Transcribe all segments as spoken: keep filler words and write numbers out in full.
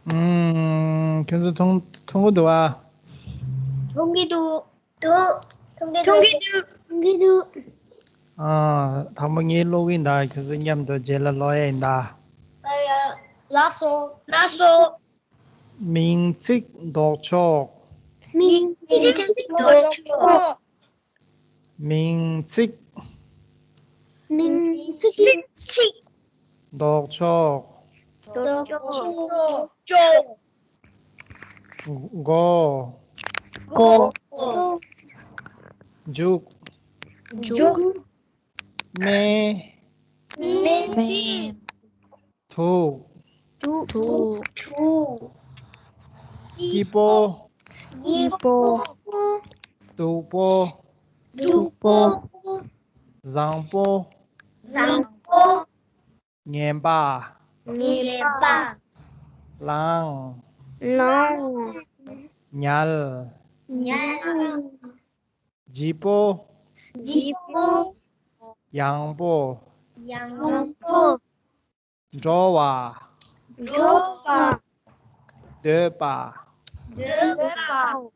ཨུམ། ཁྱོད་ཚོ་མཐོང་མཐོང་གི་འདུག་ཨ། མཐོང་གི་འདུག་འདུག་མཐོང་གི་མཐོང་གི་འདུག་འདུག་མཐོང་གི་འདུག་ཨ། དང་པོ་ངས་ཀློག་གི་ཡིན་ད། ཁྱོད་ཚོ་མཉམ་དུ་རྗེས་ལ་ཀློག་ཡ་ཡིན་ད། ཨ་ཡ། ལགས་སོ། ལགས་སོ། མིང་ཚིག་ལྡོག་ཕྱོགས། མིང་ཚིག་ལྡོག་ཕྱོགས། མིང་ཚིག་མིང་ཚིག་ལྡོག་ཕྱོགས། ལྡོག་ཕྱོགས། མགོ། མགོ། མཇུག་མཇུག་སྨད། སྨད། ཐུག་ཐུག་སྐྱིད་པོ། སྐྱིད་པོ། སྡུག་པོ། སྡུག་པོ། བཟང་པོ། བཟང་པོ། ངན་པ། ངན་པ། ལངས། ལངས། ཉལ། ཉལ། ལྗིད་པོ། ལྗིད་པོ། ཡང་པོ། ཡང་པོ། འགྲོ་བ། འགྲོ་བ། སྡོད་པ། སྡོད་པ།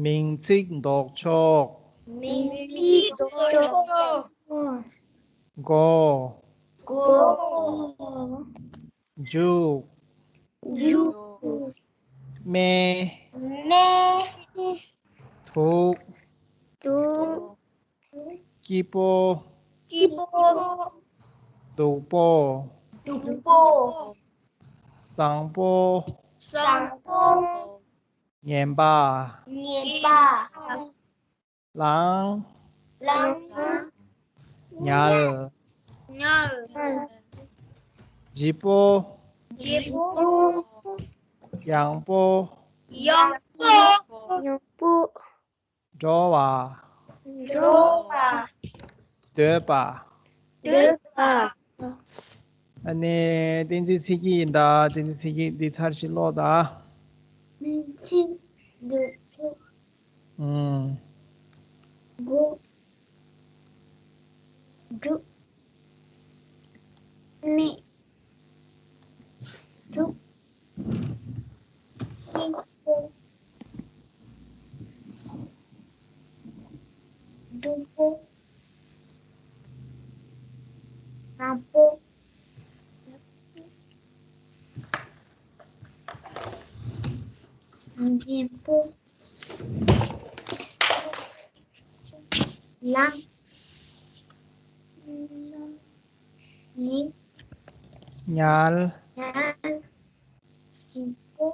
མིང་ཚིག་ལྡོག་ཕྱོགས། མིང་ཚིག་ལྡོག་ཕྱོགས། མགོ། མགོ། མཇུག་མཇུག་སྨད། སྨད། ཐུག་ཐུག་སྐྱིད་པོ། སྐྱིད་པོ། སྡུག་པོ། སྡུག་པོ། བཟང་པོ། བཟང་པོ། ངན་པ། ངན་པ། ལངས། ལངས། ཉལ། ཉལ། ལྗིད་པོ། ལྗིད་པོ། ཡང་པོ། ཡང་པོ། ཡང་པོ། འགྲོ་བ། འགྲོ་བ། སྡོད་པ། སྡོད་པ། ཨ་ནི་བསྟན་འཛིན་ཚེ་སྐྱིད་ཡིན་ད། བསྟན་འཛིན་ཚེ་སྐྱིད་འདི་ཚར་ཞིག་ཀློག་ད། མིང་ཚིག་ལྡོག་ཕྱོགས། ཨུམ། མགོ། མཇུག་སྨད། མཇུག་སྐྱིད་པོ། སྡུག་པོ། ངན་པོ། ངན་པོ། ལངས། ཉལ། ཉལ། ལྗིད་པོ།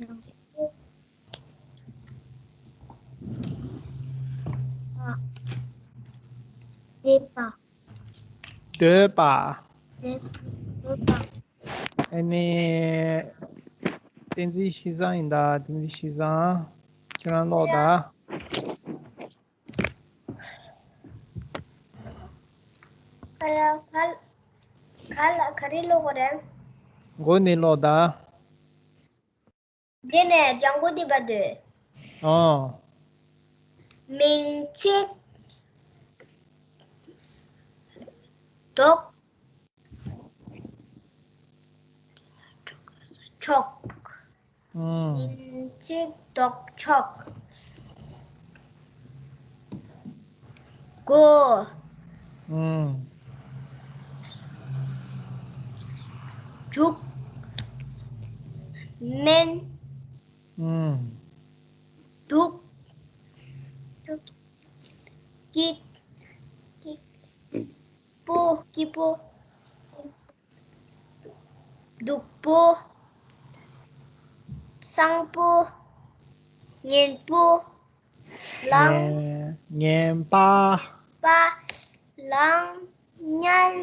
ཡང་པོ། སྡོད་པ། སྡོད་པ། སྡོད་པ། ཨ་ནི། བསྟན་འཛིན་ཤེས་བཟང་ཡིན་ད། བསྟན་འཛིན་ཤེས་བཟང་། ཁྱོད་རང་ཀློག་ད། ཨ་ཡ། ག་ལ་ག་ལ་ག་རེ་ཀློག་དགོས་རེད། མགོ་ནས་ཀློག་ད། འདི་ནས་ལྗང་གུ་འདི་བར་དུ། ཨོ། མིང་ཚིག་ལྡོག་ཕྱོགས། ཨང་། མིང་ཚིག་ལྡོག་ཕྱོགས། མགོ། ཨང་། མཇུག་སྨན། ཨང་། སྡུག་སྐྱིད། སྐྱིད་པོ། སྐྱིད་པོ། སྡུག་པོ། བཟང་པོ། ངན་པོ། ལངས། ངན་པ། པ། ལངས། ཉལ།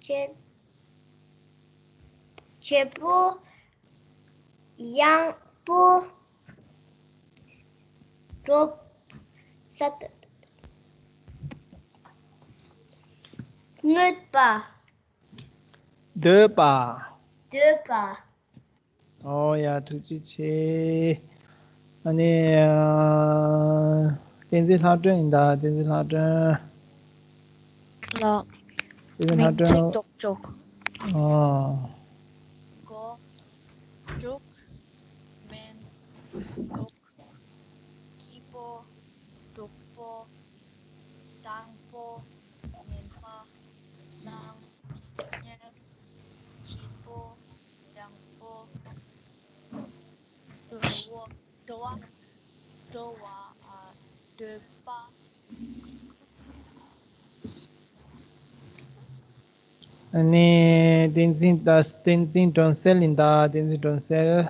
བྱེད། བྱེད་པོ། ཡང་པོ། གྲོགས། ས། གནོད་པ། འདོད་པ། འདོད་པ། ཨོ་ཡ། ཐུགས་རྗེ་ཆེ། ཨ་ནི། ཨ། བསྟན་འཛིན་ལྷག་སྒྲོན་ཡིན་ད། བསྟན་འཛིན་ལྷག་སྒྲོན། ལགས། དེ་ནས་མིང་ཚིག་ལྡོག་ཕྱོགས། ཨ། མགོ། མཇུག་སྨན། དུག་སྐྱིད་པོ། སྡུག་པོ། གཙང་པོ། ངན་པ། ལངས། དམྱལ། སྐྱིད་པོ། ཡང་པོ། འགྲོ་བ། འགྲོ་བ། འགྲོ་བ། ཨ། འདོད་པ། ཨ་ནི་བསྟན་འཛིན་ད་བསྟན་འཛིན་སྒྲོན་གསལ་ཡིན་ད། བསྟན་འཛིན་སྒྲོན་གསལ།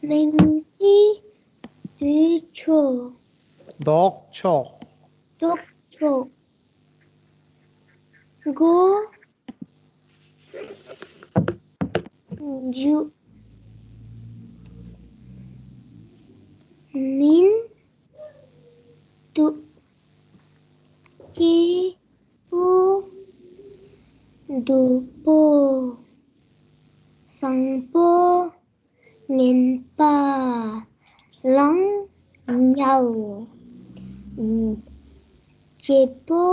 མིང་ཚིག་ལྡོག་ཕྱོགས། ལྡོག་ཕྱོགས། ལྡོག་ཕྱོགས། མགོ། མཇུག་སྨན། དུག་སྐྱིད་པོ། སྡུག་པོ། གཙང་པོ། ངན་པ། ལངས། དམྱལ། སྐྱིད་པོ།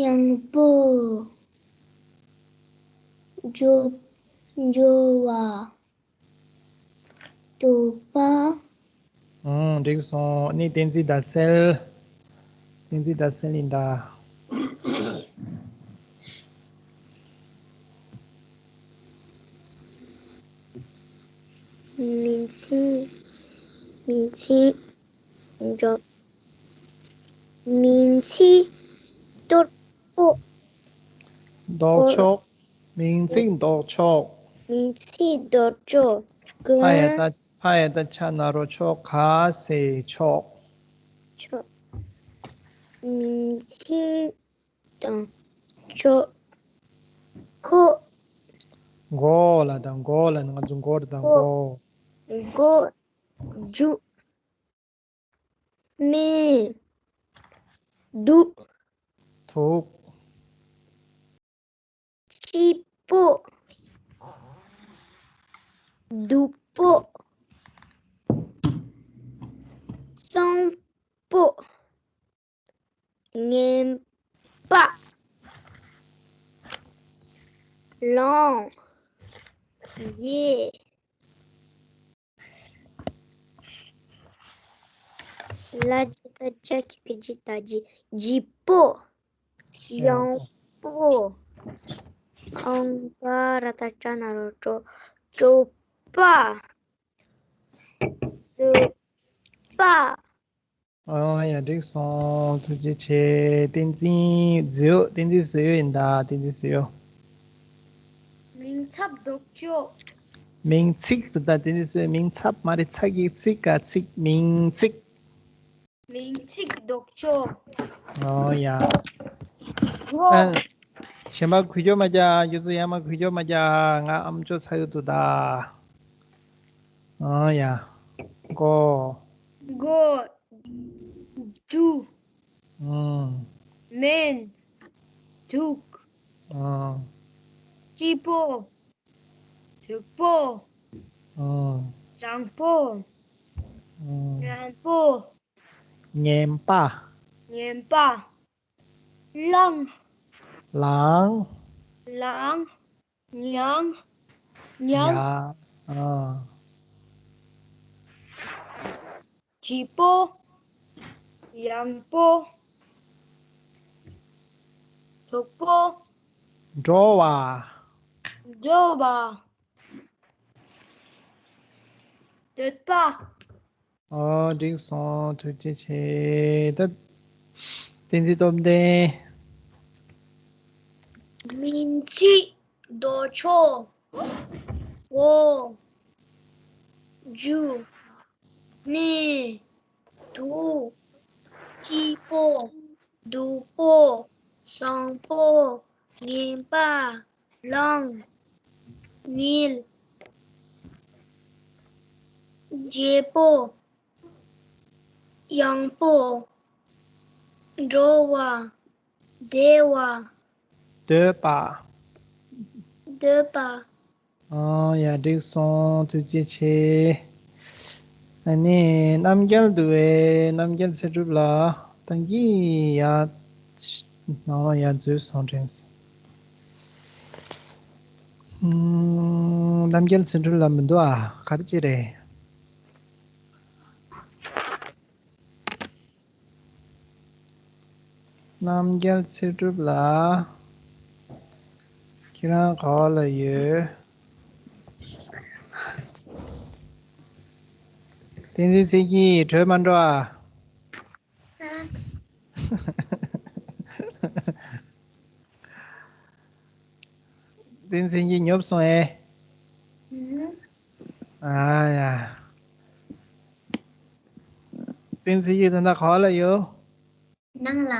ཡང་པོ། འགྲོ། འགྲོ་བ། འདོད་པ། ཨང་། འགྲིག་སོང་། ཨ་ནི་བསྟན་འཛིན་ཟླ་གསལ། བསྟན་འཛིན་ཟླ་གསལ་ཡིན་ད། མིང་ཚིག་མིང་ཚིག་འགྲོ། མིང་ཚིག་གཏོར་པོ། ལྡོག་ཕྱོགས། མིང་ཚིག་ལྡོག་ཕྱོགས། མིང་ཚིག་ལྡོག་ཕྱོགས། ཕ་ཡ་བཏགས། ཕ་ཡ་བཏགས་ཕྱ་ན་རོ་ཕྱོ། ག་ས་ཕྱོགས། ཕྱོགས། མིང་ཚིག་དང་ཕྱོགས། ཁོ། མགོ་ལ་དང་མགོ་ལ་ནི་ང་ཚོ་མགོ་རེད་དང་མགོ། མགོ། མཇུག་སྨན། དུག་དུག་སྐྱིད་པོ། སྡུག་པོ། གཙང་པོ། ངན་པ། ལངས། ཡས། ལ་ཇི་ད་ཇ་ཁྱི་གི་ཇི་ད་ཇི། སྐྱིད་པོ། ཡང་པོ། ཨང་། ག་ར་བཏགས་གྲ་ན་རོ་གྲོ། གྲོད་པ། གྲོད་པ། ཨ་ཡ། འགྲིག་སོང་། ཐུགས་རྗེ་ཆེ། བསྟན་འཛིན་བཟོད་གཡོ། བསྟན་འཛིན་བཟོད་གཡོ་ཡིན་ད། བསྟན་འཛིན་བཟོད་གཡོ། མིང་ཚིག་ལྡོག་ཕྱོགས། མིང་ཚིག་ཏུ་ད། བསྟན་འཛིན་བཟོད་གཡོ། མིང་ཚབ་མ་རེད། ཚ་གི་ཚིག་ག་ཚིག་མིང་ཚིག་མིང་ཚིག་ལྡོག་ཕྱོགས། ཨོ་ཡ། མགོ། ཨ། གཞན་པ་འགུལ་སྐྱོད་མ་རྒྱག་ཁྱོད་ཚོ་ཡར་མར་འགུལ་སྐྱོད་མ་རྒྱག་ང་ཨམ་ཅོག་ཚ་གི་འདུག་ད། ཨོ་ཡ། མགོ། མགོ། མཇུག་ཨང་། སྨན། དུག་ཨང་། སྐྱིད་པོ། སྡུག་པོ། ཨང་། གཙང་པོ། ཨང་། ངན་པོ། ངན་པ། ངན་པ། ལངས། ལངས། ལངས། མྱང་། མྱང་། ཡ། ཨ། སྐྱིད་པོ། ཡང་པོ། སྡུག་པོ། འགྲོ་བ། འགྲོ་བ། འདོད་པ། ཨོ། འགྲིག་སོང་། ཐུགས་རྗེ་ཆེ། ད་བསྟན་འཛིན་སྟོབས་ལྡན། མིང་ཚིག་ལྡོག་ཕྱོགས། མགོ། མཇུག་སྨན། དུག་སྐྱིད་པོ། སྡུག་པོ། གཙང་པོ། ངན་པ། ལངས། དམྱལ། སྐྱིད་པོ། ཡང་པོ། འགྲོ་བ། བདེ་བ། འདོད་པ། འདོད་པ། ཨ་ཡ། འགྲིག་སོང་། ཐུགས་རྗེ་ཆེ། ཨ་ནི་རྣམ་རྒྱལ་འདུག་པས། རྣམ་རྒྱལ་ཚེ་སྒྲུབ་ལགས། ད་གིན་ཡ་ ནང་ལ་ཡར་འཛུལ་སོང་དྲན། ཨུམ། རྣམ་རྒྱལ་ཚེ་སྒྲུབ་ལ་མི་འདུག་ཨ། ག་རེ་ཅི་རེད། རྣམ་རྒྱལ་ཚེ་སྒྲུབ་ལགས། ཁྱེད་རང་ག་བ་ལ་ཡོད། བསྟན་འཛིན་ཚེ་སྐྱིད་བྲོས་མ་འགྲོ་ཨ། བསྟན་འཛིན་ཚེ་སྐྱིད་ཉོབ་སོང་ཨེ། ཨ་ཡ། བསྟན་འཛིན་ཚེ་སྐྱིད་ད་ལྟ་ག་བ་ལ་ཡོད། ནང་ལ།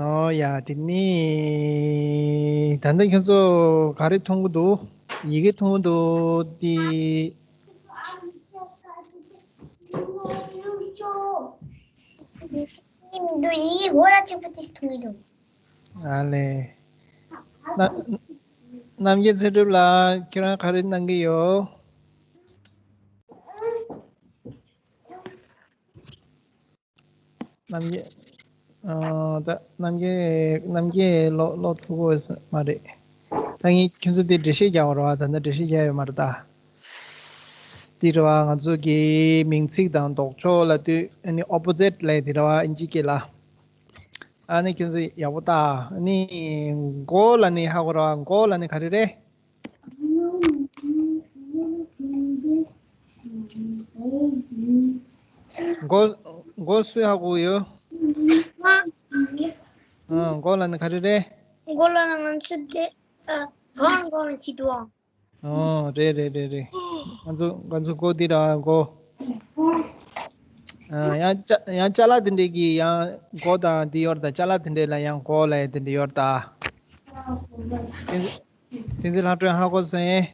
ཨོ་ཡ། དེ་ནི། ད་ལྟ་ཁྱོད་ཚོ་ག་རེ་མཐོང་གི་འདུག་ཡི་གེ་མཐོང་གི་འདུག་དེ། འདུག་ཡི་གེ་སྒོ་ལ་གཅིག་པུ་དེ་མཐོང་གི་འདུག་ཨ་ལེ། རྣམ་རྒྱལ་ཚེ་སྒྲུབ་ལགས། ཁྱེད་རང་ག་རེ་གནང་གི་ཡོད། རྣམ་རྒྱལ། ཨ། ད་རྣམ་རྒྱལ། རྣམ་རྒྱལ་ཀློག་ཀློག་ཐུབ་ཀྱི་མ་རེད། ད་ངས་ཁྱོད་ཚོ་དེ་འགྲེལ་བཤད་རྒྱག་པ་རེད་བ། ད་ནི་འགྲེལ་བཤད་རྒྱག་ཡོད་མ་རེད་ད། དེ་རེད་བ། ང་ཚོ་གི་མིང་ཚིག་དང་ལྡོག་ཕྱོགས་ལབ་དུས་ཨ་ནི་ཨོ་པོ་ཛིཊ་ལབ་དེ་རེད་བ། ཨིན་ཇི་སྐད་ལ། ཨ་ནི་ཁྱོད་ཚོ་ཡག་པོ་ལྟ། ཨ་ནི་མགོ་ལབ་ནི་ཧ་གོ་རེད་བ། མགོ་ལབ་ནི་ག་རེ་རེད། མགོ། མགོ་སུས་ཧ་གོ་ཡོད། ཨ། མགོ་ལབ་ནི་ག་རེ་རེད། མགོ་ལབ་ན་ང་ཚོ་དེ། ཨ། གང་གང་ལ་ཅི་འདུག་ཨ། ཨོ། རེད་རེད་རེད་རེད། ང་ཚོ་ང་ཚོ་མགོ་འདི་ར་མགོ། ཨ། ཡང་ཅ་ཡང་ཅ་ལག་དེ་འདྲས་ཀྱི་ཡང་མགོ་དང་འདི་ཡོད་ད། ཅ་ལག་དེ་འདྲས་ལ་ཡང་མགོ་ལབ་ཡ་དེ་འདྲས་ཡོད་ད། བསྟན་འཛིན་ལྷག་སྒྲོན་ཧ་གོ་སོང་ངས།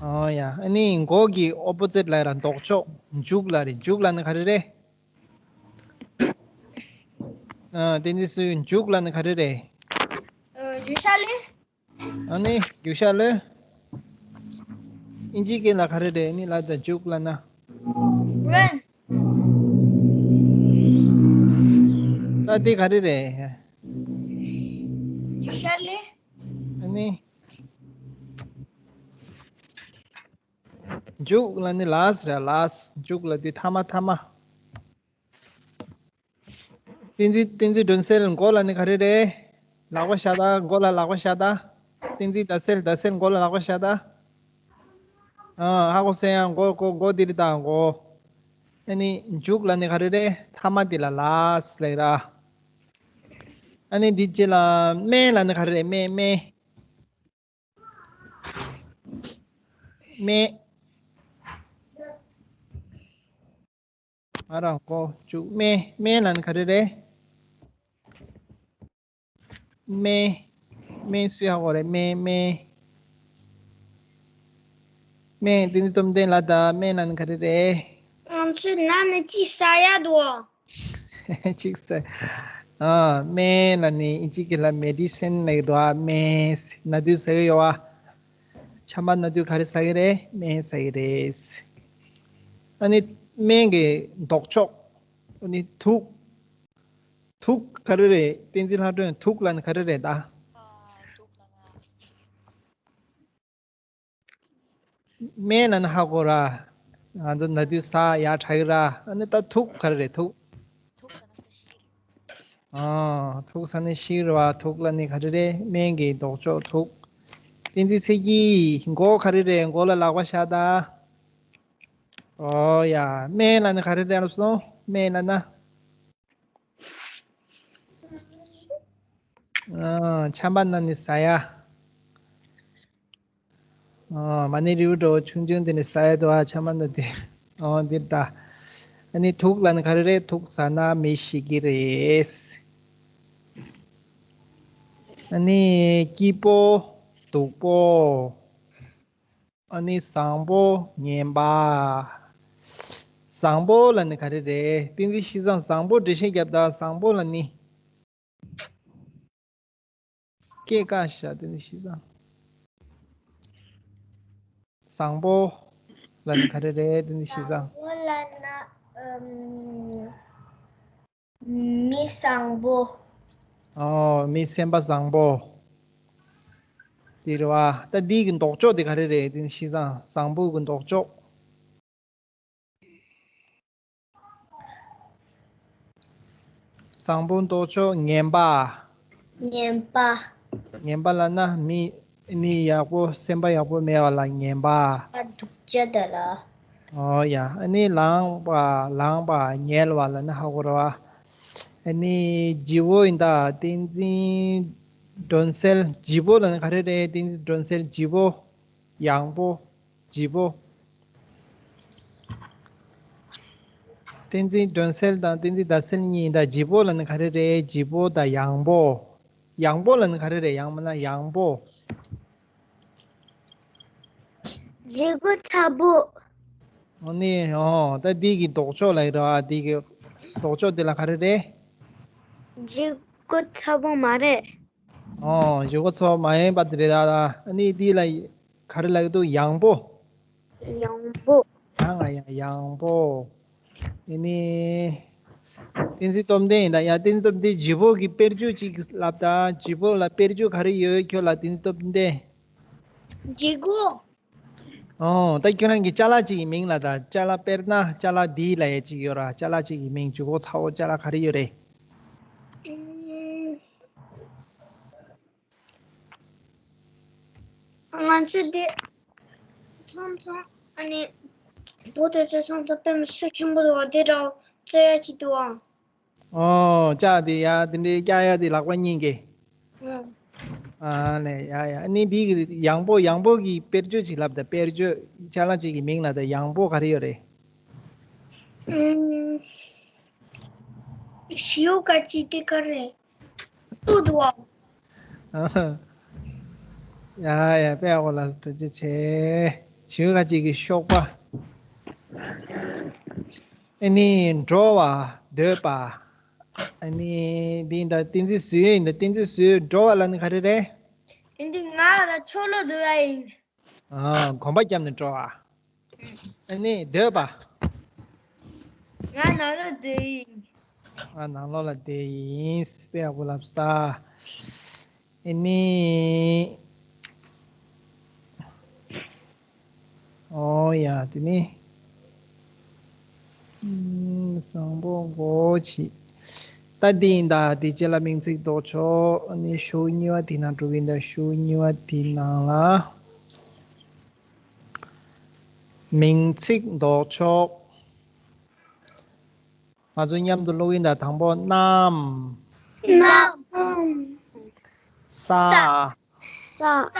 ཨོ་ཡ། ཨ་ནི་མགོ་གི་ཨོ་པོ་ཛིཊ་ལབ་ཡ་ར་ལྡོག་ཕྱོགས་མཇུག་ལབ་རེད། མཇུག་ལབ་ནི་ག་རེ་རེད། ཨ། བསྟན་འཛིན་སུ། མཇུག་ལབ་ནི་ག་རེ་རེད། ཨ། རྒྱུ་ཤ་ལེ། ཨ་ནི་རྒྱུ་ཤ་ལེ། ཨིན་ཇི་སྐད་ལ་ག་རེ་རེད། ཨ་ནི་ལབ་ད་མཇུག་ལབ་ན། རན། ད་དེ་ག་རེ་རེད། རྒྱུ་ཤ་ལེ། ཨ་ནི། མཇུག་ལབ་ནི་ལཱསཊ་རེད། ལཱསཊ། མཇུག་ལབ་དུས་མཐའ་མ། མཐའ་མ། བསྟན་འཛིན། བསྟན་འཛིན་སྒྲོན་གསལ། མགོ་ལབ་ནི་ག་རེ་རེད། ལག་པ་བཞག་ད། མགོ་ལ་ལག་པ་བཞག་ད། བསྟན་འཛིན་ཟླ་གསལ། ཟླ་གསལ་མགོ་ལ་ལག་པ་བཞག་ད། ཨ། ཧ་གོ་སོང་ཡ། མགོ་མགོ་མགོ་འདི་རེད་ད། མགོ། ཨ་ནི་མཇུག་ལབ་ནི་ག་རེ་རེད། མཐའ་མ་འདི་ལ་ལཱསཊ་ལབ་ར། ཨ་ནི་འདི་རྗེས་ལ་སྨད་ལབ་ནི་ག་རེ་རེད། སྨད། སྨད། སྨད། ང་རང་མགོ་བཅུག་སྨད། སྨད་ལབ་ནི་ག་རེ་རེད། སྨད། སྨད་སུས་ཧ་གོ་རེད། སྨད། སྨད། སྨད། བསྟན་འཛིན་སྟོབས་ལྡན་ལབ་ད། སྨད་ལབ་ནི་ག་རེ་རེད། ང་ཚོའི་ནང་ནས་ཅི་ཟ་ཡ་འདུག་ཅིག་ཟེར། ཨ། སྨན་ལབ་ནི་ཨིན་ཇི་སྐད་ལ་མེ་ཌི་སིན་ལབ་ཀྱི་འདུག་ཨ། སྨན། ན་དུས་ཟ་གི་ཡོད་ཨ། ཆམ་པ་ན་དུས་ག་རེ་ཟ་གི་རེད། སྨན་ཟ་གི་རེད། ཨ་ནི་སྨན་གྱི་ལྡོག་ཕྱོགས། ཨ་ནི་དུག་དུག་ག་རེ་རེད། བསྟན་འཛིན་ལྷག་སྒྲོན། དུག་ལབ་ནི་ག་རེ་རེད་ད། སྨན་ལབ་ན་ཧ་གོ་ར། ང་ཚོ་ན་དུས་ཟ་ཡ་དྲག་གི་ར། ཨ་ནི་ད་དུག་ག་རེ་རེད། དུག་ཨ། དུག་ཟ་ནི་ཤི་ར་བ། དུག་ལབ་ནི་ག་རེ་རེད། སྨན་གྱི་ལྡོག་ཕྱོགས་དུག་བསྟན་འཛིན་ཚེ་སྐྱིད། མགོ་ག་རེ་རེད། མགོ་ལ་ལག་པ་བཞག་ད། ཨོ་ཡ། སྨན་ལབ་ནི་ག་རེ་རེད་ལབ་སོང་། སྨན་ལབ་ན། ཨ། ཆམ་པ་ན་ནི་ཟ་ཡ། ཨ། མ་ཎི་རིལ་བུ་འདྲ་བོ་ཆུང་ཆུང་དེ་ནི་ཟ་ཡ་འདུག་ཨ། ཆམ་པ་ན་དེ། ཨོ་འདི་ད། ཨ་ནི་དུག་ལབ་ནི་ག་རེ་རེད། དུག་ཟ་ན་མི་ཤི་གི་རེད། ཨ་ནི་སྐྱིད་པོ། སྡུག་པོ། ཨ་ནི་བཟང་པོ་ངན་པ། བཟང་པོ་ལབ་ནི་ག་རེ་རེད། བསྟན་འཛིན་ཤིས་བཟང་། བཟང་པོ་འགྲེལ་བཤད་རྒྱབ་ད། བཟང་པོ་ལབ་ནི། སྐད་བཀག་ཤག་བསྟན་འཛིན་ཤིས་བཟང་། བཟང་པོ་ལབ་ནི་ག་རེ་རེད། བསྟན་འཛིན་ཤིས་བཟང་། བཟང་པོ་ལབ་ན། ཨམ། མི་བཟང་པོ། ཨོ། མི་སེམས་པ་བཟང་པོ། དེ་རེད་བ། ད་འདི་གི་ལྡོག་ཕྱོགས་དེ་ག་རེ་རེད། དེ་ནི་ཤི་སང་བཟང་པོ་གི་ལྡོག་ཕྱོགས། བཟང་པོ་ལྡོག་ཕྱོགས་ངན་པ། ངན་པ། ངན་པ་ལབ་ན་མི་ནི་ཡག་པོ་སེམས་པ་ཡག་པོ་མེད་པ་ལ་ངན་པ། ཨ། སྡུག་ཅག་དེ་ལ། ཨོ་ཡ། ཨ་ནི་ལངས་པ་ལངས་པ་ཉལ་བ་ལབ་ན་ཧ་གོ་ར་བ། ཨ་ནི་བརྗེ་པོ་ཡིན་ད། བསྟན་འཛིན་སྒྲོན་གསལ་བརྗེ་པོ་ལབ་ན་ག་རེ་རེད། བསྟན་འཛིན་སྒྲོན་གསལ་བརྗེ་པོ། ཡང་པོ། བརྗེ་པོ། བསྟན་འཛིན་སྒྲོན་གསལ་དང་བསྟན་འཛིན་ཟླ་གསལ་གཉིས་ཡིན་ད། བརྗེ་པོ་ལབ་ན་ག་རེ་རེད། བརྗེ་པོ་དང་ཡང་པོ། ཡང་པོ་ལབ་ན་ག་རེ་རེད། ཡང་མིན་ན་ཡང་པོ། བརྗེ་པོ་ཚ་པོ། ཨོ་ནི། ཨོ། ད་འདི་གི་ལྡོག་ཕྱོགས་ལ་ཡོད་ར། འདི་གི་ལྡོག་ཕྱོགས་འདི་ལ་ག་རེ་རེད། བརྗེ་པོ་ཚ་པོ་མ་རེད། ཨོ། བརྗེ་པོ་ཚ་པོ་མ་ཡིན་པ་དེ་རེད་ད། ཨ་ནི་འདི་ལ་ག་རེ་ལབ་ཀྱི་འདུག་ཡང་པོ། ཡང་པོ། ཡང་ང་ཡང་ཡང་པོ། ཨ་ནི། བསྟན་འཛིན་སྟོབས་ལྡན་ཡིན་ད། ཡ། བསྟན་འཛིན་སྟོབས་ལྡན་བརྗེ་པོ་གི་དཔེར་བརྗོད་ཅིག་ལབ་ད། བརྗེ་པོ་ལ་དཔེར་བརྗོད་ག་རེ་ཡོད་ཁྱོད་ལ། བསྟན་འཛིན་སྟོབས་ལྡན། བརྗེ་པོ། ཨོ། ད་ཁྱོད་རང་གི་ཅ་ལག་ཅིག་གི་མིང་ལབ་ད། ཅ་ལག་དཔེར་ན་ཅ་ལག་འདི་ལབ་ཡ་ཅིག་ཡོད་ར། ཅ་ལག་ཅིག་གི་མིང་བརྗེ་པོ་ཚ་པོ་ཅ་ལག་ག་རེ་ཡོད་རེད། ཨུམ། ང་ཚོ་འདི་ཚང་ཚང་ཨ་ནི་བོད་དུ་ཚོ་ཚང་ཚང་དཔེ་མི་སྲིད་ཆེན་པོ་འདུག་བ། དེ་འདྲ་བོ་རྩོད་ཡ་ཅིག་འདུག་ཨང་། ཨོ། ལྕགས་དེ་ཡ་དེ་འདྲའི་རྒྱག་ཡ་དེ་ལག་པ་གཉིས་ཀྱིས། ཨང་། ཨ་ལས། ཡ་ཡ། ཨ་ནི་འདི་གི་ཡང་པོ། ཡང་པོ་གི་དཔེར་བརྗོད་ཅིག་ལབ་ད། དཔེར་བརྗོད། ཅ་ལག་ཅིག་གི་མིང་ལབ་ད། ཡང་པོ་ག་རེ་ཡོད་རེད། ཨུམ། བྱིའུ་ཁ་ཅིག་དེ་ག་རེ་ལྟོས་འདུག་བ། ཡ་ཡ། དཔེ་ཡག་པོ་ལབ་སོང་། ཐུགས་རྗེ་ཆེ། བྱིའུ་ཁ་ཅིག་གི་གཤོག་པ། ཨ་ནི་འགྲོ་བ། སྡོད་པ། ཨ་ནི་འདི་ཡིན་ད། བསྟན་འཛིན་ཟོལ་ཡིན་ད། བསྟན་འཛིན་ཟོལ། འགྲོ་བ་ལབ་ན་ག་རེ་རེད། འདི་ང་ལ་ཕྱོགས་ལ་སྡོད་ཡ་ཡིན། ཨ། གོམ་པ་བརྒྱབ་ནས་འགྲོ་བ། ཨ་ནི་སྡོད་པ། ང་ནང་ལོགས་སྡོད་ཡིན། ང་ནང་ལོགས་ལ་བསྡད་ཡིན། དཔེ་ཡག་པོ་ལབ་སོང་ད། ཨ་ནི། ཨོ་ཡ། དེ་ནི། ཨུམ། བཟང་པོ་མགོ་བོ་ཕྱིས། ད་འདི་ཡིན་ད། དེ་རྗེས་ལ་མིང་ཚིག་ལྡོག་ཕྱོགས། ཨ་ནི་ཤོག་གཉིས་པ་དེ་ནང་འགྲོ་གི་ཡིན་ད། ཤོག་གཉིས་པ་དེ་ནང་ལ། མིང་ཚིག་ལྡོག་ཕྱོགས། ང་ཚོ་མཉམ་དུ་ཀློག་གི་ཡིན་ད། དང་པོ་གནམ། གནམ། ས། ས།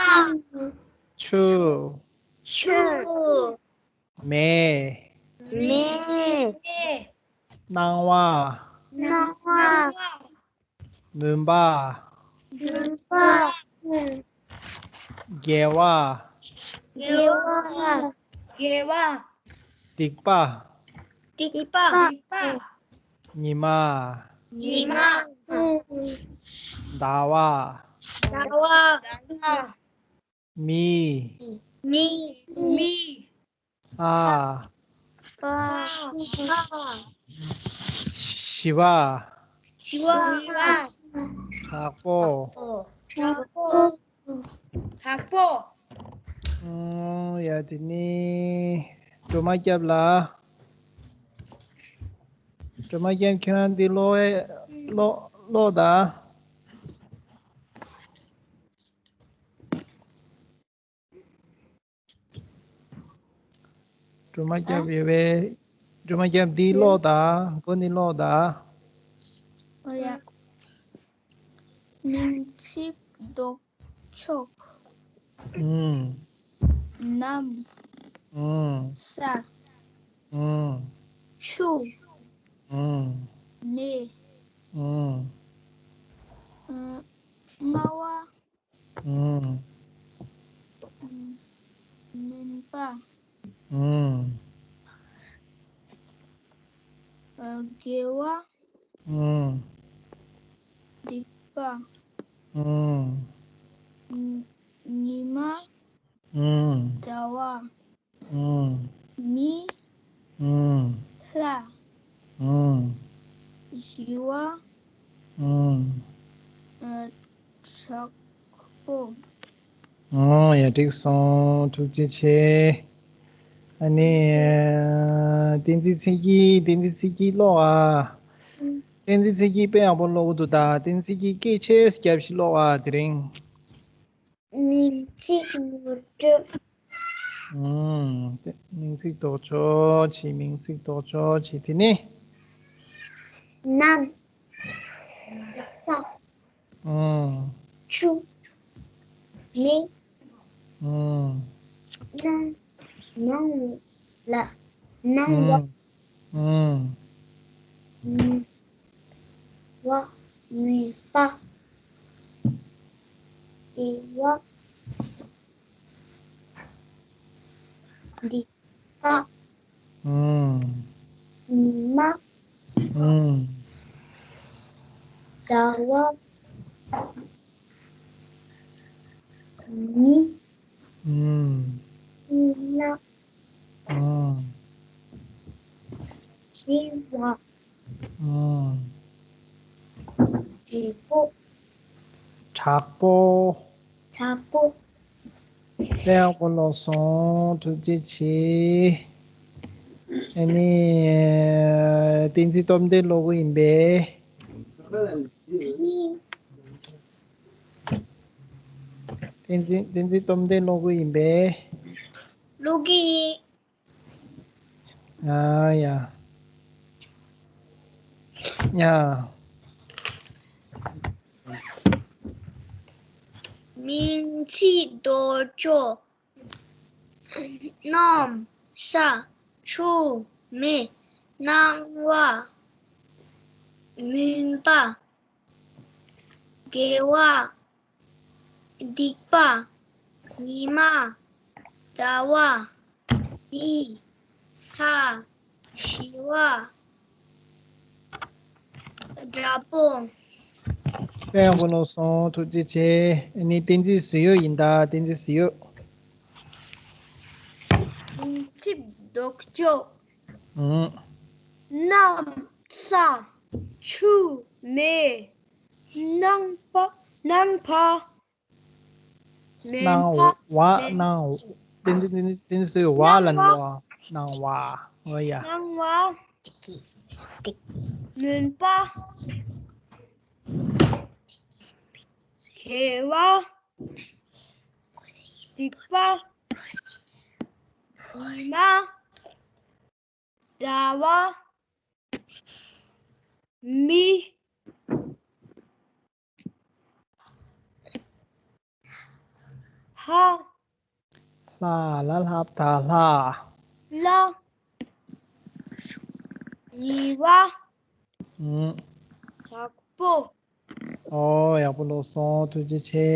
ཆུ། ཆུ། མེ། མེ། སྣང་བ། སྣང་བ། མུན་པ། མུན་པ། དགེ་བ། དགེ་བ། དགེ་བ། སྡིག་པ། སྡིག་པ། སྡིག་པ། ཉི་མ། ཉི་མ། ཟླ་བ། ཟླ་བ། མི། མི། མི། ཨ། ཨ། ཤི་བ། ཤི་བ། ཤི་བ། དྲག་པོ། དྲག་པོ། དྲག་པོ། ཨོ་ཡ། དེ་ནི་སྒྲོལ་མ་སྐྱབས་ལ། སྒྲོལ་མ་སྐྱབས། ཁྱོད་རང་འདི་ཀློག་ཨེ། ཀློག་ཀློག་ད། སྒྲོལ་མ་སྐྱབས་ཡོད་པས། སྒྲོལ་མ་སྐྱབས། འདི་ཀློག་ད། མགོ་ནས་ཀློག་ད། ཨོ་ཡ། མིང་ཚིག་ལྡོག་ཕྱོགས། ཨུམ། གནམ། ཨུམ། ས། ཨུམ། ཆུ། ཨུམ། མེ། ཨུམ། ཨ། སྣང་བ། ཨུམ། མུན་པ། ཨུམ། དགེ་བ། ཨུམ། སྡིག་པ། ཨུམ། ཉི་མ། ཨུམ། ཟླ་བ། ཨུམ། མི། ཨུམ། ལྷ། ཨུམ། ཞི་བ། ཨུམ། ཨ། དྲག་པོ། ཨོ་ཡ། འགྲིག་སོང་། ཐུགས་རྗེ་ཆེ། ཨ་ནི། བསྟན་འཛིན་ཚེ་སྐྱིད། བསྟན་འཛིན་ཚེ་སྐྱིད་ཀློག་ཨ། བསྟན་འཛིན་ཚེ་སྐྱིད་དཔེ་ཡག་པོ་ཀློག་གི་འདུག་ད་བསྟན་འཛིན་ཚེ་སྐྱིད་སྐད་ཆེ་རྒྱབ་ཤིག་ཀློག་ཨ་དེ་རིང་། མིང་ཚིག་ངོ་སྤྲོད། ཨུམ། དེ་མིང་ཚིག་ལྡོག་ཕྱོགས་བྱས། མིང་ཚིག་ལྡོག་ཕྱོགས་བྱས། དེ་ནས། གནམ། ས། ཨུམ། ཆུ། མེ། ཨུམ། སྣང་། སྣང་བ། སྣང་བ། ཨུམ། ཨུམ། མུན་པ། མུན་པ། དགེ་བ། སྡིག་པ། ཨུམ། ཉི་མ། ཨུམ། ཟླ་བ། མི། ཨུམ། སྤུན་ཟླ། ཨུམ། བྱེ་བ། ཨུམ། བགྲེས་པོ། དྲག་པོ། དྲག་པོ། དཔེ་ཡག་པོ་ཀློག་སོང་། ཐུགས་རྗེ་ཆེ། ཨ་ནི། བསྟན་འཛིན་སྟོབས་ལྡན་ཀློག་གི་ཡིན་པས། བསྟན་འཛིན། བསྟན་འཛིན་སྟོབས་ལྡན་ཀློག་གི་ཡིན་པས། ཀློག་གི་ཡིན། ཨ་ཡ། ཡ། མིང་ཚིག་ལྡོག་ཕྱོགས། གནམ། ས། ཆུ། མེ། སྣང་བ། མུན་པ། དགེ་བ། སྡིག་པ། ཉི་མ། ཟླ་བ། མི། ལྷ། ཞི་བ། དྲག་པོ། དཔེ་ཡག་པོ་ཀློག་སོང་། ཐུགས་རྗེ་ཆེ། ཨ་ནི་བསྟན་འཛིན་བཟོ་ཡུལ་ཡིན་ད། བསྟན་འཛིན་བཟོ་ཡུལ། མིང་ཚིག་ལྡོག་ཕྱོགས། ཨུང་། གནམ། ས། ཆུ། མེ། སྣང་བ། སྣང་བ། མུན་སྣང་པ། བ། མེ། སྣང་། བསྟན་འཛིན། བསྟན་འཛིན། བསྟན་འཛིན་བཟོ་ཡུལ་བ་ལ་སྣང་བ། སྣང་བ། སྣང་བ། འོ་ཡ། སྣང་བ། མུན་པ། དགེ་བ། སྡིག་པ། ཉི་མ། ཟླ་བ། མི། ལྷ། ལྷ་ལ་ལྷ་བཏགས་ལྷ། ལྷ། ཉི་བ། ཨུང་། དྲག་པོ། ཨོ། ཡག་པོ་ཀློག་སོང་། ཐུགས་རྗེ་ཆེ།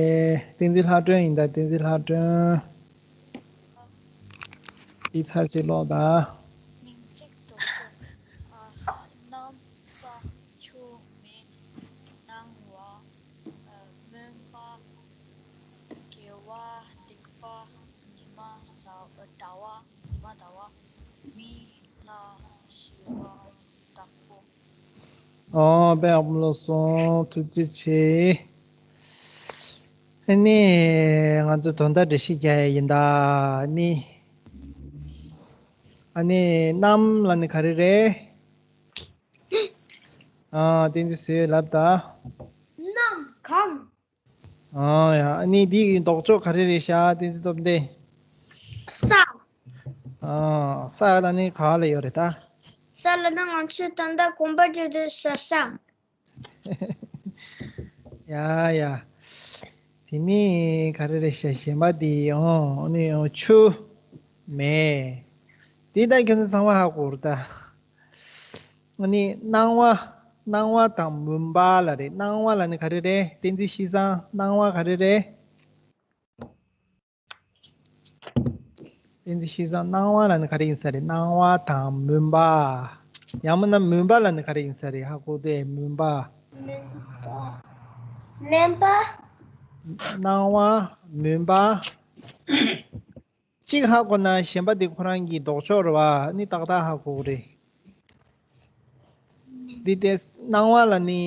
བསྟན་འཛིན་ལྷ་སྒྲོན་ཡིན་ད། བསྟན་འཛིན་ལྷ་སྒྲོན། འདི་ཚར་གཅིག་ཀློག་དང་། མིང་ཚིག་ལྡོག་ཕྱོགས། ཨ། གནམ། ས། ཆུ། མེ། སྣང་བ། ཨ། མུན་པ། དགེ་བ། སྡིག་པ། ཉི་མ། ཟ། ཟླ་བ། ཉི་མ་ཟླ་བ། མི། ལྷ། ཞི་བ། དྲག་པོ། ཨོ། དཔེ་ཡག་པོ་ཀློག་སོང་། ཐུགས་རྗེ་ཆེ། ཨ་ནི་ང་ཚོ་དོན་དག་འགྲེལ་བཤད་རྒྱག་ཡ་ཡིན་ད། ཨ་ནི། ཨ་ནི་གནམ་ལབ་ནི་ག་རེ་རེད། ཨ། བསྟན་འཛིན་བཟོ་ཡུལ་ལབ་ད། གནམ། གང་། ཨ་ཡ། ཨ་ནི་འདི་ཡི་ལྡོག་ཕྱོགས་ག་རེ་རེད་ཤག་བསྟན་འཛིན་སྟོབས་ལྡན། ས། ཨ། ས་ལབ་ནི་ག་ལ་ཡོད་རེད་ད། ས་ལབ་ན་ང་ཚོས་ད་ལྟ་གོམ་པ་རྒྱག་དུས་ས། ས། ཡ་ཡ། དེ་ནི་ག་རེ་རེད་ཤག་གཞན་པ་དེ། ཨོ། ཨ་ནི་ཆུ། མེ། དེ་ད་ཁྱོད་ཚོ་ཚང་མ་ཧ་གོ་རེད་ད། ཨ་ནི་སྣང་བ། སྣང་བ་དང་མུན་པ་ལ་རེད། སྣང་བ་ལབ་ནི་ག་རེ་རེད། བསྟན་འཛིན་ཤེས་བཟང་། སྣང་བ་ག་རེ་རེད། བསྟན་འཛིན་ཤེས་བཟང་། སྣང་བ་ལབ་ནི་ག་རེ་ཡིན་ས་རེད། སྣང་བ་དང་མུན་པ། ཡང་མིན་ན་མུན་པ་ལབ་ནི་ག་རེ་ཡིན་ས་རེད། ཧ་གོ་དེ། མུན་པ། མུན་པ། སྣང་བ། མུན་པ། གཅིག་ཧ་གོ་ན་གཞན་པ་དེ་ཁོ་རང་གི་ལྡོག་ཕྱོགས་རེད་བ། ནི་ཏག་ཏག་ཧ་གོ་གི་རེད། འདི་དེ་སྣང་བ་ལ་ནི་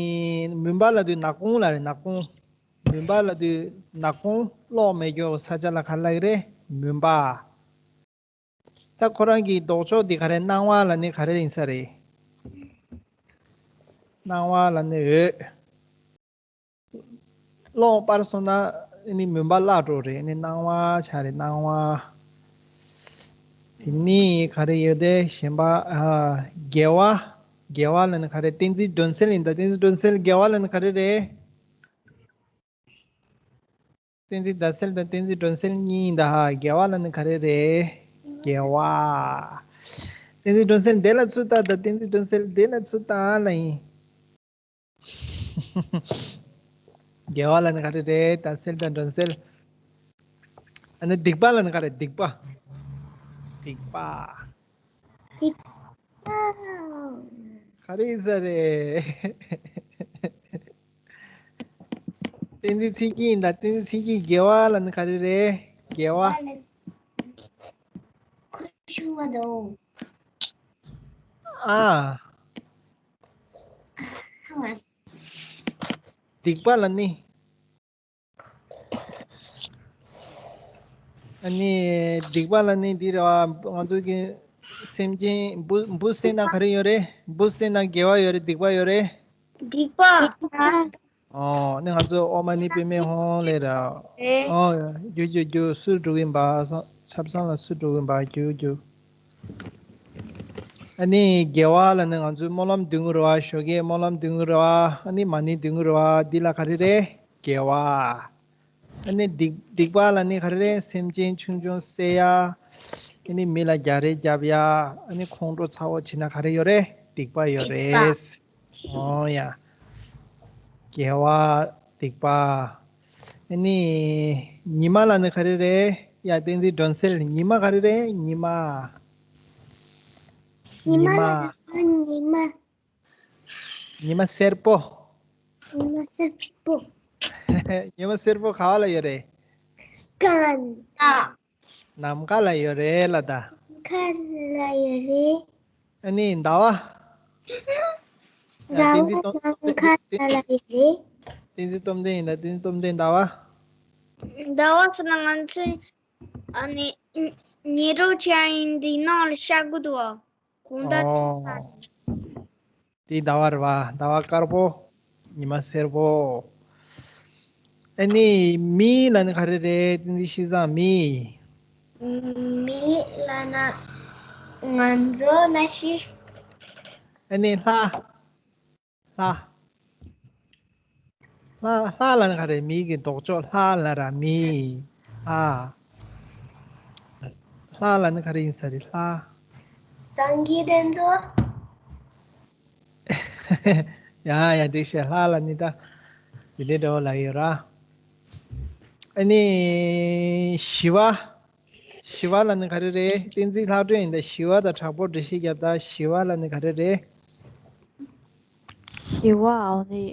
མུན་པ་ལབ་དུས་ནག་ཁུང་ལབ་རེད། ནག་ཁུང་། མུན་པ་ལབ་དུས་ནག་ཁུང་གློག་མེད་རྒྱུ་ས་ཆ་ལ་ག་རེ་ལབ་ཀྱི་རེད། མུན་པ། ད་ཁོ་རང་གི་ལྡོག་ཕྱོགས་འདི་ག་རེ། སྣང་བ་ལབ་ནི་ག་རེ་ཡིན་ས་རེད། སྣང་བ་ལབ་ནི་འོད། གློག་སྤར་སོང་ན་ནི་མུན་པ་བརླག་འགྲོ་རེད། ནི་སྣང་བ་ཆགས་རེད། སྣང་བ། དེ་ནི་ག་རེ་ཡོད་དེ། གཞན་པ། ཨ། དགེ་བ། དགེ་བ་ལབ་ནི་ག་རེ། བསྟན་འཛིན་སྒྲོན་གསལ་ཡིན་ད། བསྟན་འཛིན་སྒྲོན་གསལ། དགེ་བ་ལབ་ནི་ག་རེ་རེད། བསྟན་འཛིན་ཟླ་གསལ་དང་བསྟན་འཛིན་སྒྲོན་གསལ་གཉིས་ཡིན་ད། ཧ། དགེ་བ་ལབ་ནི་ག་རེ་རེད། དགེ་བ། བསྟན་འཛིན་སྒྲོན་གསལ་འདི་ལ་ཚུར་ལྟ་ད། བསྟན་འཛིན་སྒྲོན་གསལ་འདི་ལ་ཚུར་ལྟ་ལབ་ཡིན། དགེ་བ་ལབ་ནི་ག་རེ་རེད། ཟླ་གསལ་དང་སྒྲོན་གསལ། ཨ་ནི་སྡིག་པ་ལབ་ནི་ག་རེ། སྡིག་པ། སྡིག་པ། སྡིག་པ། ག་རེ་ཡིན་ས་རེད། བསྟན་འཛིན་ཚེ་སྐྱིད་ཡིན་ད། བསྟན་འཛིན་ཚེ་སྐྱིད། དགེ་བ་ལབ་ནི་ག་རེ་རེད། དགེ་བ། ཁུ་ཆུ་བ་དོ། ཨ། སྡིག་པ་ལབ་ནི། ཨ་ནི་སྡིག་པ་ལབ་ནི་འདི་རེད་བ། ང་ཚོ་གི་སེམས་ཅན་འབུ་འབུ་བསད་ན་ག་རེ་ཡོད་རེད། འབུ་བསད་ན་དགེ་བ་ཡོད་རེད། སྡིག་པ་ཡོད་རེད། སྡིག་པ། ཨོ། ནི་ང་ཚོ་ཨོཾ་མ་ཎི་པདྨེ་ཧཱུྃ་ལབ་ར། ཨོ། རྒྱུག་རྒྱུག་རྒྱུག་སུ་འགྲོ་གིན་པ། ཆབ་གསང་ལ་སུ་འགྲོ་གིན་པ། རྒྱུག་རྒྱུག་ཨ་ནི་དགེ་བ་ལབ་ནི་ང་ཚོའི་སྨོན་ལམ་འདོན་གྱི་རེད་བ། ཞོགས་ཀས་སྨོན་ལམ་འདོན་གྱི་རེད་བ། ཨ་ནི་མ་ཎི་འདོན་གྱི་རེད་བ། འདི་ལ་ག་རེ་རེད། དགེ་བ། ཨ་ནི་སྡིག་སྡིག་པ་ལབ་ནི་ག་རེ་རེད། སེམས་ཅན་ཆུང་ཆུང་བསད་ཡ། ཨ་ནི་མི་ལ་རྒྱག་རེས་རྒྱབ་ཡ། ཨ་ནི་ཁོང་ཁྲོ་ཚ་བོ་བྱེད་ན་ག་རེ་ཡོད་རེད། སྡིག་པ་ཡོད་རེད། ཨོ་ཡ། དགེ་བ། སྡིག་པ། ཨ་ནི་ཉི་མ་ལབ་ནི་ག་རེ་རེད། ཡ། བསྟན་འཛིན་སྒྲོན་གསལ། ཉི་མ་ག་རེ་རེད། ཉི་མ། ཉི་མ་ཉི་མ། ལབ་ན་ཉི་མ། ཉི་མ་སེར་པོ། ཉི་མ་སེར་པོ། ཉི་མ་སེར་པོ་ག་བ་ལ་ཡོད་རེད། ཀན། ནམ་མཁའ་ལ་ཡོད་རེད་ལ་ད། ནམ་མཁའ་ལ་ཡོད་རེད། ཨ་ནི་ཟླ་བ། ཟླ་བ་ནམ་མཁའ་ལ་ཡོད་རེད། བསྟན་འཛིན་སྟོབས་ལྡན་ཡིན་ད། བསྟན་འཛིན་སྟོབས་ལྡན། ཟླ་བ། ཟླ་བ་ཟེར་ན་ང་ཚོས་ཨ་ནི་ཉི་རོ་ཅན་འདི་ནང་ལ་ཤར་གི་འདུག་བ། གང་ལྟར་ཨོ། འདི་ཟླ་བ་རེད་བ། ཟླ་བ་དཀར་པོ། ཉི་མ་སེར་པོ། ཨ་ནི་མི་ལབ་ནི་ག་རེ་རེད། བསྟན་འཛིན་ཤིང་བཟང་། མི། མི་ལབ་ན་ང་ཚོ་ནང་བཞིན། ཨ་ནི་ལྷ། ལྷ། ལྷ། ལྷ་ལབ་ནི་ག་རེ། མི་གི་ལྡོག་ཕྱོགས་ལྷ་ལབ་ར། མི། ལྷ། ལྷ་ལབ་ནི་ག་རེ་ཡིན་ས་རེད། ལྷ། སངས་རྒྱས་དེ་ཚོ། ཡ་ཡ། འགྲིག་ཤག་ལྷ་ལབ་ནི་ད་དེ་འདྲའི་འདྲ་བོ་ལབ་ཡོད་ར། ཨ་ནི་ཞི་བ། ཞི་བ་ལབ་ནི་ག་རེ་རེད། བསྟན་འཛིན་ལྷག་སྒྲོན་ཡིན་ད། ཞི་བ་དང་དྲག་པོ་འགྲེལ་བཤད་རྒྱབ་ད། ཞི་བ་ལབ་ནི་ག་རེ་རེད། ཞི་བ་ཨ་ནི།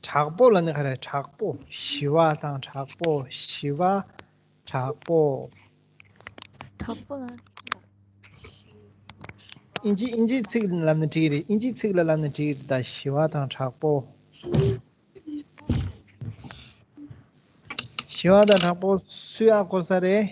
དྲག་པོ་ལབ་ནི་ག་རེ། དྲག་པོ། ཞི་བ་དང་དྲག་པོ། ཞི་བ། དྲག་པོ། དྲག་པོ་ལ། ཨིན་ཇི། ཨིན་ཇི་ཚིག་ལབ་ནི་འགྲིག་རེད། ཨིན་ཇི་ཚིག་ལ་ལབ་ནི་འགྲིག་རེད་ད། ཞི་བ་དང་དྲག་པོ། ཞི་བ་དང་དྲག་པོ་སུའི་ཨ་གོ་ས་རེད།